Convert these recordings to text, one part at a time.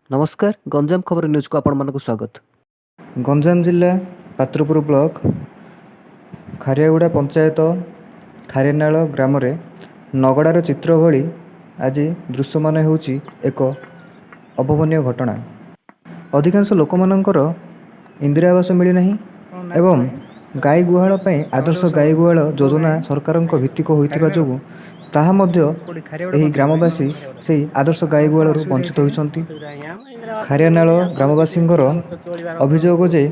ନମସ୍କାର, ଗଞ୍ଜାମ ଖବର ନ୍ୟୁଜ୍କୁ ଆପଣମାନଙ୍କୁ ସ୍ୱାଗତ। ଗଞ୍ଜାମ ଜିଲ୍ଲା ପାତ୍ରପୁର ବ୍ଲକ ଖାରିଆଗୁଡ଼ା ପଞ୍ଚାୟତ ଖାରିଆନାଳ ଗ୍ରାମରେ ନଗଡ଼ାର ଚିତ୍ର ଭଳି ଆଜି ଦୃଶ୍ୟମାନ ହେଉଛି ଏକ ଅଭାବନୀୟ ଘଟଣା। ଅଧିକାଂଶ ଲୋକମାନଙ୍କର ଇନ୍ଦିରା ଆବାସ ମିଳିନାହିଁ ଏବଂ ଗାଈ ଗୁହାଳ ପାଇଁ ଆଦର୍ଶ ଗାଈ ଗୁହାଳ ଯୋଜନା ସରକାରଙ୍କ ଭିତ୍ତିକ ହୋଇଥିବା ଯୋଗୁଁ ତାହା ମଧ୍ୟ ଏହି ଗ୍ରାମବାସୀ ସେହି ଆଦର୍ଶ ଗାଈ ଗୁହାଳରୁ ବଞ୍ଚିତ ହୋଇଛନ୍ତି। ଖାରିଆନାଳ ଗ୍ରାମବାସୀଙ୍କର ଅଭିଯୋଗ ଯେ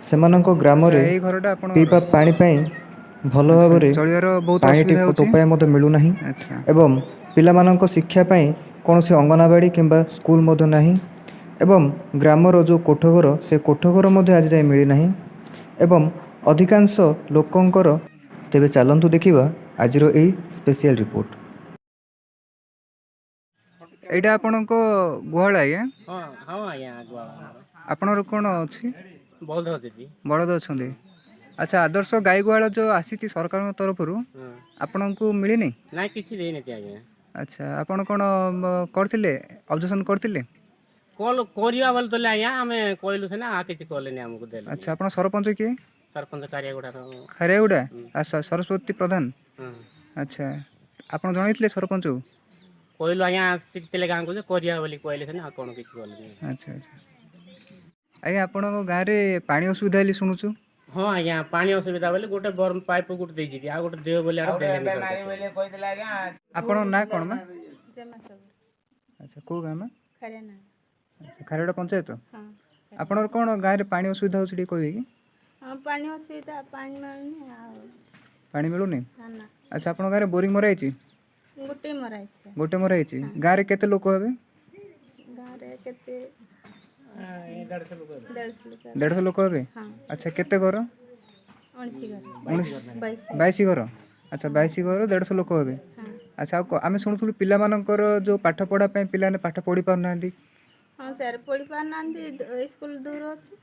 ସେମାନଙ୍କ ଗ୍ରାମରେ ଏଇ ଘରଟା ଆପଣଙ୍କର? ପିଇବା ପାଣି ପାଇଁ ଭଲ ଭାବରେ ଚଳିବାର ବହୁତ ପାଣି ଅସୁବିଧା ହେଉଛି? ଟୋପାଏ ମଧ୍ୟ ମିଳୁନାହିଁ ଏବଂ ପିଲାମାନଙ୍କ ଶିକ୍ଷା ପାଇଁ କୌଣସି ଅଙ୍ଗନବାଡ଼ି କିମ୍ବା ସ୍କୁଲ ମଧ୍ୟ ନାହିଁ ଏବଂ ଗ୍ରାମର ଯେଉଁ କୋଠଘର, ସେ କୋଠଘର ମଧ୍ୟ ଆଜି ଯାଏଁ ମିଳିନାହିଁ ଏବଂ ଅଧିକାଂଶ ଲୋକଙ୍କର। ତେବେ ଚାଲନ୍ତୁ ଦେଖିବା ଆଜିର ଏହି ସ୍ପେଶିଆଲ ରିପୋର୍ଟ। ଏଇଟା ଆପଣଙ୍କ ଗୁହାଳ ଆଜ୍ଞା? ହଁ ଆଜ୍ଞା, ଗୁହାଳ ଆମର। ଆପଣଙ୍କର କ'ଣ ଅଛି? ବଳଦ ଦେବି। ବଳଦ ଅଛନ୍ତି। ଆଚ୍ଛା, ଆଦର୍ଶ ଗାଈ ଗୁହାଳ ଯେଉଁ ଆସିଛି ସରକାରଙ୍କ ତରଫରୁ, ଆପଣଙ୍କୁ ମିଳିନି? ନାଇଁ, କିଛି ଦେଇନାହାନ୍ତି ଆଜ୍ଞା। ଆଚ୍ଛା, ଆପଣ କ'ଣ କରିଥିଲେ, ଅବଜେକ୍ସନ୍ କରିଥିଲେ? କଲ୍ କରିବା ବୋଲି ଦେଲେ ଆଜ୍ଞା, ଆମେ କହିଲୁ ସିନା, ଆଉ କିଛି କଲେନି, ଆମକୁ ଦେଲେ। ଆଚ୍ଛା, ଆପଣ ସରପଞ୍ଚ କିଏ? ସରପଞ୍ଚ କାରିଆଗୁଡ଼ାର। ଖାରିଆଗୁଡ଼ା। ଆଚ୍ଛା, ସରସ୍ୱତୀ ପ୍ରଧାନ। ହଁ। ଆଚ୍ଛା, ଆପଣ ଜଣାଇଥିଲେ ସରପଞ୍ଚକୁ? କହିଲୁ ଆଜ୍ଞା, ଆସିଥିଲେ ଗାଁକୁ ଯେ କରିବା ବୋଲି କହିଲେ ସିନା, ଆଉ କ'ଣ କିଛି କଲେନି। ଆଚ୍ଛା ଆଜ୍ଞା, ଆପଣଙ୍କ ଗାଁରେ ପାଣି ଅସୁବିଧା ବୋଲି ଶୁଣୁଛୁ। ହଁ ଆଜ୍ଞା, ପାଣି ଅସୁବିଧା ବୋଲି ଗୋଟେ ବରମ ପାଇପ୍ ଗୋଟେ ଦେଇଯିବି, ଆଉ ଗୋଟେ ଦେବ ବୋଲି ଆଉ ଦେଲେନି ସରକାର। ଆପଣଙ୍କ ନାଁ କ'ଣ ମା? ଜମା ସବୁ। ଆଚ୍ଛା, କେଉଁ ଗାଁ ମା? ଖାରିଆନାଳ। ଆଚ୍ଛା, ଖାରିଆଗୁଡ଼ା ପଞ୍ଚାୟତ। ହଁ। ଆପଣଙ୍କର କ'ଣ ଗାଁରେ ପାଣି ଅସୁବିଧା ହେଉଛି, ଟିକେ କହିବେ କି? ହଁ, ପାଣି ଅସୁବିଧା, ପାଣି ମିଳୁନି ଆଉ। ପାଣି ମିଳୁନି? ନା। ଆଚ୍ଛା, ଆପଣଙ୍କ ଗାଁରେ ବୋରିଂ ମରା ହେଇଛି? ଗୋଟେ ମରା ହେଇଛି। ଗୋଟେ ମରା ହେଇଛି। ଗାଁରେ କେତେ ଲୋକ ହେବେ? ଗାଁରେ କେତେ, 150 ଲୋକ ହେବେ। 150 ଲୋକ ହେବେ? ହଁ। ଆଚ୍ଛା, କେତେ ଘର? 19 ଘର। 19? 22। 22 ଘର। ଆଚ୍ଛା, 22 ଘର, 150 ଲୋକ ହେବେ। ହଁ। ଆଚ୍ଛା, ଆଉ ଆମେ ଶୁଣୁଥିଲୁ ପିଲାମାନଙ୍କର ଯେଉଁ ପାଠ ପଢ଼ା ପାଇଁ ପିଲାମାନେ ପାଠ ପଢ଼ି ପାରୁନାହାନ୍ତି। ହଁ ସାର୍, ପଢ଼ି ପାରୁନାହାନ୍ତି, ସ୍କୁଲ ଦୂର ଅଛି।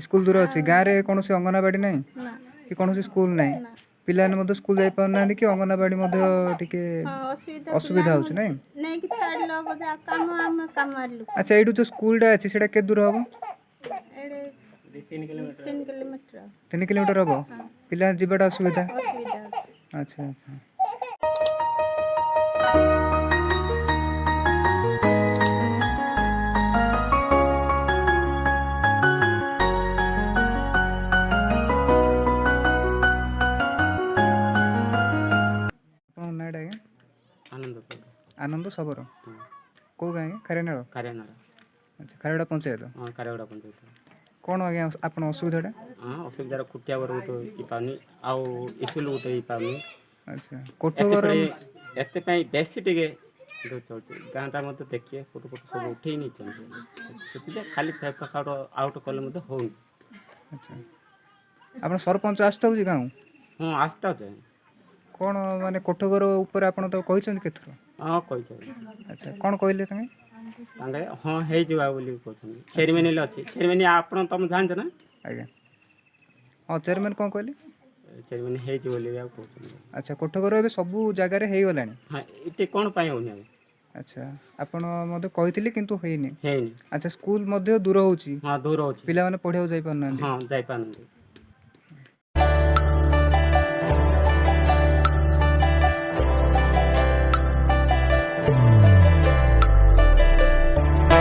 ସ୍କୁଲ ଦୂର ଅଛି। ଗାଁରେ କୌଣସି ଅଙ୍ଗନବାଡ଼ି ନାହିଁ? ନା। କି କୌଣସି ସ୍କୁଲ ନାହିଁ? ନା। ପିଲାମାନେ ମଧ୍ୟ ସ୍କୁଲ ଯାଇପାରୁନାହାନ୍ତି କି ଅଙ୍ଗନବାଡ଼ି ମଧ୍ୟ ଟିକେ ହଁ, ଅସୁବିଧା। ଅସୁବିଧା ହେଉଛି ନାଇଁ? ନେଇକି ଛାଡ଼ିଲେ ହବ, ଯାହା କାମ ଆମେ କାମ ଲୋକ। ଆଚ୍ଛା, ଏଇଠୁ ଯେଉଁ ସ୍କୁଲଟା ଅଛି ସେଇଟା କେତେ ଦୂର ହେବ? ଏଇଠି 2-3 କିଲୋମିଟର। 3 କିଲୋମିଟର। 3 କିଲୋମିଟର ହେବ। ପିଲା ଯିବାଟା ଅସୁବିଧା। ଅସୁବିଧା ଅଛି। ଆଚ୍ଛା, ଆପଣଙ୍କ ନାଁଟା ଆଜ୍ଞା? ଆନନ୍ଦ ସବୁ। ଆନନ୍ଦ ଶବର। କେଉଁ ଗାଁ ଆଜ୍ଞା? ଖାରିଆନାଳ? କାରିଆନାଳ। ଆଚ୍ଛା, ଖାରିଆଗୁଡ଼ା ପଞ୍ଚାୟତ। ହଁ, କାରିଆଗୁଡ଼ା ପଞ୍ଚାୟତ। କ'ଣ ଆଜ୍ଞା ଆପଣ ଅସୁବିଧାଟା? ହଁ, ଅସୁବିଧାର ଖୁଟିଆ ଘର ଗୋଟେ ହେଇପାରୁନି ଆଉ ସ୍କୁଲ ଗୋଟେ ହେଇପାରୁନି। ଆଚ୍ଛା, କୋଠ ଘର? ଏତେ ପାଇଁ ବେଶୀ ଟିକେ ଯୋଉ ଚଳୁଛି ଗାଁଟା ମଧ୍ୟ ଦେଖିବେ, ଫଟୋ ଫଟୋ ସବୁ ଉଠେଇ ନେଇଛନ୍ତି ସେଥିପାଇଁ ଖାଲି ଫେକ୍ ଆଉଟ କଲେ ମଧ୍ୟ ହେଉନି। ଆଚ୍ଛା, ଆପଣ ସରପଞ୍ଚ ଆସିଥାଉଛି ଗାଁକୁ? ହଁ, ଆସିଥାଉଛି। କ'ଣ ମାନେ କୋଠ ଘର ଉପରେ ଆପଣ ତ କହିଛନ୍ତି କେତେଥର? ହଁ, କହିଛନ୍ତି। ଆଚ୍ଛା, କ'ଣ କହିଲେ ତାଙ୍କେ? ତାଙ୍କେ ହଁ ହେଇଯିବ ବୋଲି କହୁଛନ୍ତି। ଚେୟାରମ୍ୟାନ୍ ହେଲେ ଅଛି, ଚେୟାରମ୍ୟାନ୍ ଆପଣ ତମେ ଜାଣିଛ ନା? ଆଜ୍ଞା ହଁ, ଚେୟାରମ୍ୟାନ୍ କ'ଣ କହିଲେ? ଚେୟାରମ୍ୟାନ୍ ହେଇଯିବ ବୋଲି ଆଉ କହୁଛନ୍ତି। ଆଚ୍ଛା, କୋଠ ଘର ଏବେ ସବୁ ଜାଗାରେ ହେଇଗଲାଣି? ହଁ, ଏଠି କ'ଣ ପାଇଁ ହେଉନି ଆଉ। ଆଚ୍ଛା, ଆପଣ ମଧ୍ୟ କହିଥିଲେ କିନ୍ତୁ ହେଇନି। ହେଇନି। ଆଚ୍ଛା, ସ୍କୁଲ ମଧ୍ୟ ଦୂର ହେଉଛି? ହଁ, ଦୂର ଅଛି। ପିଲାମାନେ ପଢ଼ିବାକୁ ଯାଇପାରୁନାହାନ୍ତି? ହଁ, ଯାଇପାରୁନାହାନ୍ତି।